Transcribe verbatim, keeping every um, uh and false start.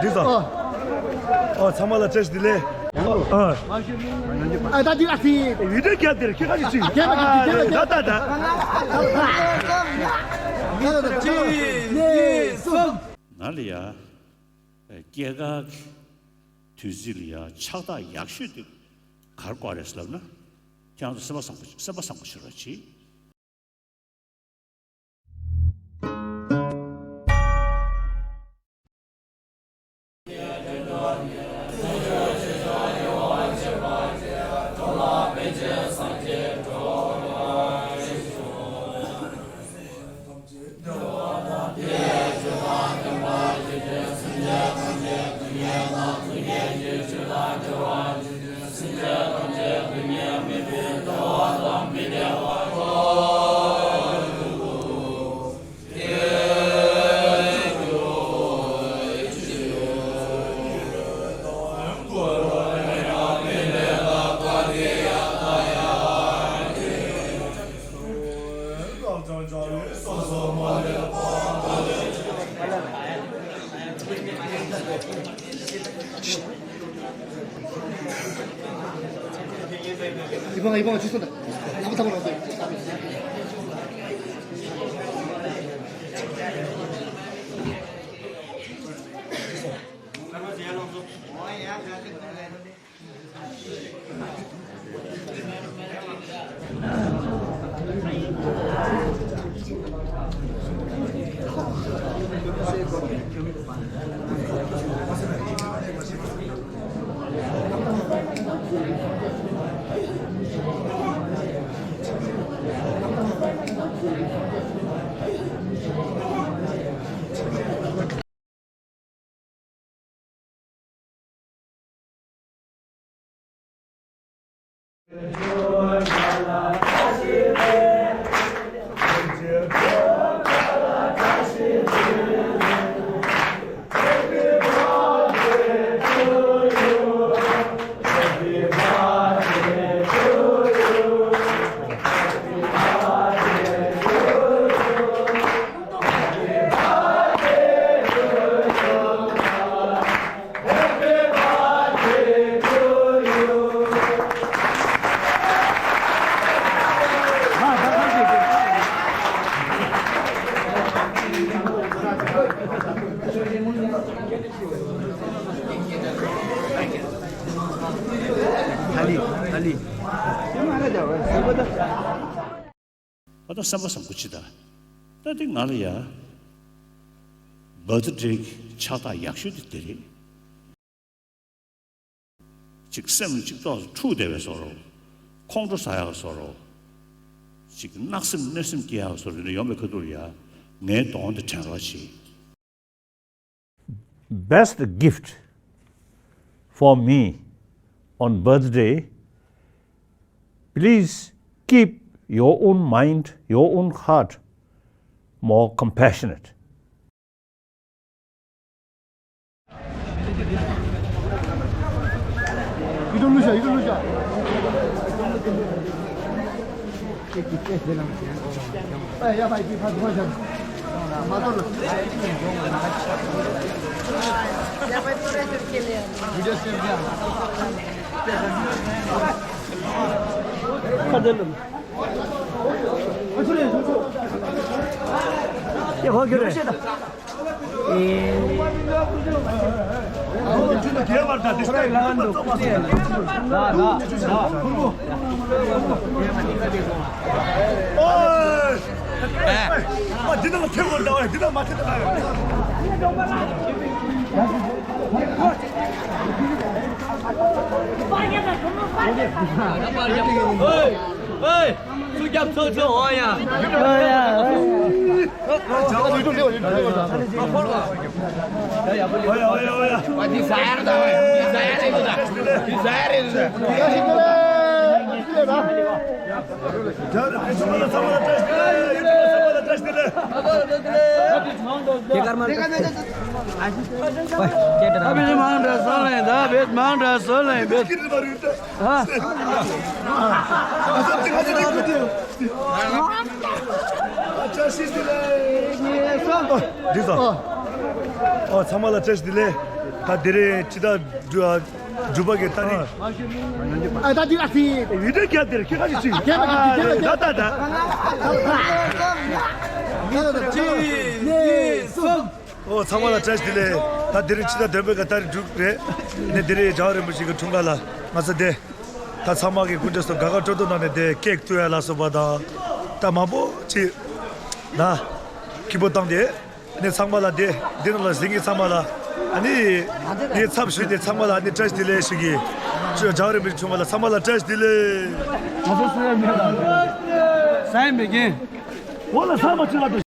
འདི་ཚོ། ཨོ། ཚང་མ་ལ་བཀྲ་ཤིས་བདེ་ལེགས། ཨ། ཨ། ད་འདི་ཨ་ཙི། བི་ཌིའོ་རྒྱབ་དེར་ཁྱེད་ཁ་ཅིག་ཅིག་རྒྱབ་པ་ཅིག་རྒྱབ་པ་ཅིག་ད་ད་ད། ང་ལ་ཡ། སྐྱེས་སྐར་གྱི་དུས་ཚིགས་ལ་ཡ་ཕྱག་རྟགས་ཡག་ཤོས་དེ་ག་རེ་བཀོད་རེད་ཟེར་ལབ་ན། ཁྱེད་རང་ཚོ་སེམས་པ་བཟང་པོ་སེམས་པ་བཟང་པོ་བྱེད་རོགས་གྱིས། ཨ་ད་སེམས་པ་བཟང་པོ་བྱེད་ད། ད་དེ་ང་ལ་ཡ། བར་ཐི་ཌེ་གི་ཕྱག་རྟགས་ཡག་ཤོས་དེ་དེ་རེད། ཅིག་སེམས་ལ་ཅིག་ཏོག་ཙམ་འཁྲུག་བསྡད་པའི་བཟོ་འདྲ། ཁོང་ཁྲོ་ཟ་ཡག་བཟོ་འདྲ། ཅིག་གནག་སེམས་གནོད་སེམས་སྐྱེ་ཡག་བཟོ་འདྲ་ཡོང་པའི་ཁ་ཐུག་ལ་ཡ། ངའི་གདོང་དེ་དྲན་རོགས་བྱེད། Best gift for me on birthday, please keep your own mind, your own heart more compassionate. ཚུར་རྒྱབ་ཚུར་ཚུར་འོང་ཡ། འདི་ཟ་ཡ་རེད་ད། འདི་ཟ་ཡ་རེད་ད། འདི་ཟ་ཡ་རེད་ད། ཁྱེད་ཀར་མ། ཨ་བེད་མང་དྲགས་སོང་ལེ། ད་བེད་མང་དྲགས་སོང་ལེ། བེད། ཨ། འདི་ཚོ། ཨོ་ཚང་མ་ལ་བཀྲ་ཤིས་བདེ་ལེགས། ད་དེ་རིང་སྤྱི་ཟླ་དྲུག་པ་གི་ཏ་རིག་ཨ་ད་དེ་ཨ་ཙི། བི་ཌིའོ་རྒྱབ་དེར་ཁྱེད་ཁ་ཅིག་ཅིག་ཨ་ད་ད་ད། ཨོ་ཚང་མ་ལ་བཀྲ་ཤིས་བདེ་ལེགས། ད་དེ་རིང་སྤྱི་ཟླ་བདུན་པའི་གི་ཏ་རིག་དྲུག་རེད། ནས་དེ་རིང་རྒྱལ་བ་རིན་པོ་ཆེ་གི་འཁྲུངས་སྐར་ལ་ང་ཚོ་དེ། ད་ཚང་མ་གི་སྐུ་མགྲོན་ཚོ་དགའ་དགའ་སྤྲོ་སྤྲོ་ནང་ནས་དེ་ཀེག་གཏུབ་ཡ་ལ་སོགས་པ་དང་། ད་མང་པོ་ཅིག་ད་སྐྱིད་པོ་བཏང་སྟེ། ནས་ཚང་མ་ལ་དེ་འདི་ནང་ལ་གཟིགས་མཁན་ཚང་མ་ལ་ཨ་ནི་ངའི་ཚབ་ཞུས་ཏེ་ཚང་མ་ལ་ཨ་ནི་བཀྲ་ཤིས་བདེ་ལེགས་ཞུ་གི། ཅོ་རྒྱལ་བ་རིན་པོ་ཆེ་འཁྲུངས་སྐར་ལ་ཚང་མ་ལ་བཀྲ་ཤིས་བདེ་ལེགས། ང་ཚོ་སུ་ཡང་མེད་ད། ས་ཡང་མེད་མཁན། འོ་ལ་ཚང་མ་ཅི་ལ་འགྲོ།